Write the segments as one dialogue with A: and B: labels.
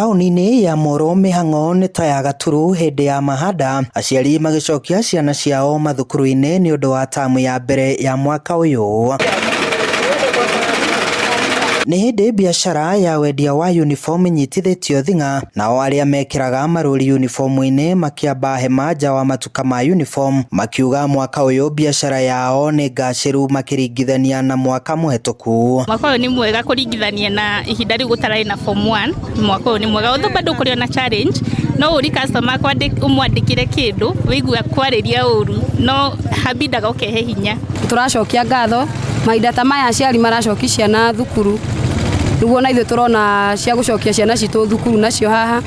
A: Taũni-inĩ ya Moro mĩhang'o nĩ ta ya gaturu hĩndĩ ya mahanda, aciari magĩcokia ciana ciao mathukuru-inĩ nĩ ũndũ wa tamu ya mbere ya mwaka ũyũ. Nĩ hĩndĩ biacara ya wendia wa uniform ĩnyitithĩtio thing'a, nao arĩa mekĩraga marũri uniform-inĩ makĩamba hema nja wa matuka ma uniform makiuga mwaka ũyũ biacara yao nĩ ngacĩru makĩringithania na mwaka mũhetũku.
B: Mwaka ũyũ nĩ mwega kũringithania na ihinda rĩu gũtararĩ na form 1. Mwaka ũyũ nĩ mwega, although bado kũrĩ ona challenge, no ũri customer ũmwandĩkĩre kĩndũ wĩigua kwarĩria ũru, no habindaga ũkehe hinya.
C: Tũracokia ngatho mahinda ta maya aciari maracokia ciana thukuru, nĩguo ona ithuĩ tũrona cia gũcokia ciana citũ thukuru nacio haha,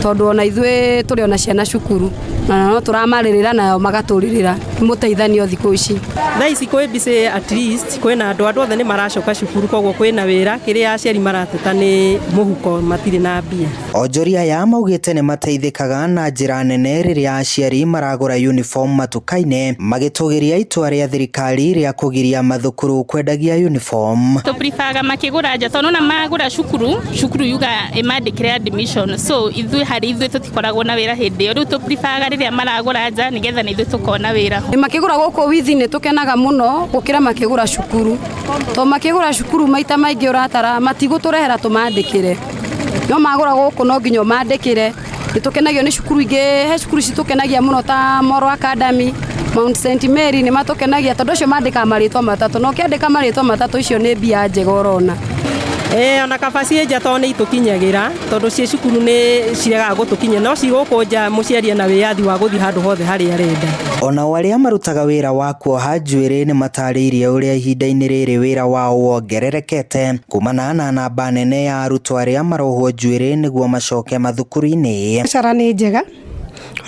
C: tondũ ona ithuĩ tũrĩ ona ciana cukuru na no tũramarĩrĩra nao magatũrĩrĩra, nĩ mũteithanio thikũ ici.
D: Thaa ici kwĩ busy, at least kwĩna andũ othe nĩ maracoka cukuru, koguo kwĩna wĩra. Kĩrĩa aciari marateta nĩ mũhuko, matirĩ na mbia.
A: Onjoria aya maugĩte nĩ mateithĩkaga na njĩra nene rĩrĩa aciari maragũra uniform matuka-inĩ, magĩtũgĩria itua rĩa thirikari rĩa kũgiria mathukuru kwendagia uniform.
B: Tũprifaga makĩgũra nja, tondũ nona magũra cukuru, cukuru yuga ĩmandĩkĩre admission, so ithuĩ harĩ ithuĩ tũtikoragwo na wĩra hĩndĩ ĩyo. Rĩu tũprifaga rĩrĩa maragũra nja nĩgetha na ithuĩ tũkona wĩra.
C: Makĩgũra gũkũ withi nĩ tũkenaga mũno gũkĩra makĩgũra cukuru, tondũ makĩgũra cukuru maita maingĩ ũratara matigũtũrehera tũmandĩkĩre, no magũra gũkũ no nginya ũmandĩkĩre. Nĩ tũkenagio nĩ cukuru ingĩ, he cukuru citũkenagia mũno ta Moro Academy, Mount St Mary, nĩ matũkenagia tondũ acio mandĩkaga marĩtwa matatũ, na ũkĩandĩka marĩtwa matatũ icio nĩ mbia njega ũrona.
D: Ĩĩ, ona kaba ciĩ nja tondũ nĩ itũkinyagĩra, tondũ ciĩ cukuru nĩ ciregaga gũtũkinyĩra, no ci gũkũ nja mũciari ena wĩyathi wa gũthiĩ handũ hothe harĩa arenda.
A: Onao arĩa marutaga wĩra wa kuoha njuĩrĩ nĩ matarĩirie ũrĩa ihinda-inĩ rĩrĩ wĩra wao wongererekete kumana na namba nene ya arutwo arĩa marohwo njuĩrĩ nĩguo macoke mathukuru-inĩ.
E: Biacara nĩ njega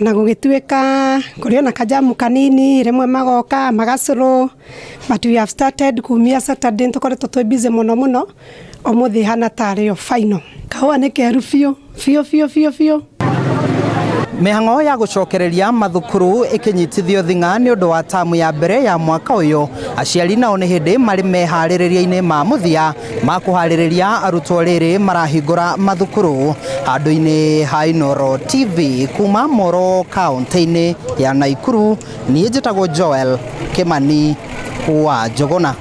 E: ona gũgĩtuĩka kũrĩ ona kajamu kanini, rĩmwe magoka magacũrũ, but we have started kumia Saturday tũkoretwo twĩ busy mũno mũno. Ũmũthĩ hana tarĩ yo final. Kahũa nĩ keru biũ biũ biũ biũ biũ.
A: Mĩhang'o ya gũcokereria mathukuru ĩkĩnyitithio thing'a nĩ ũndũ wa tamu ya mbere ya mwaka ũyũ, aciari nao nĩ hĩndĩ marĩ meharĩrĩria-inĩ ma mũthia ma kũharĩrĩria arutwo rĩrĩ marahingũra mathukuru. Handũ-inĩ ha Inooro TV kuma Moro kaunti-inĩ ya Naikuru, niĩ njĩtagwo Joel Kimani wa Njũgũna.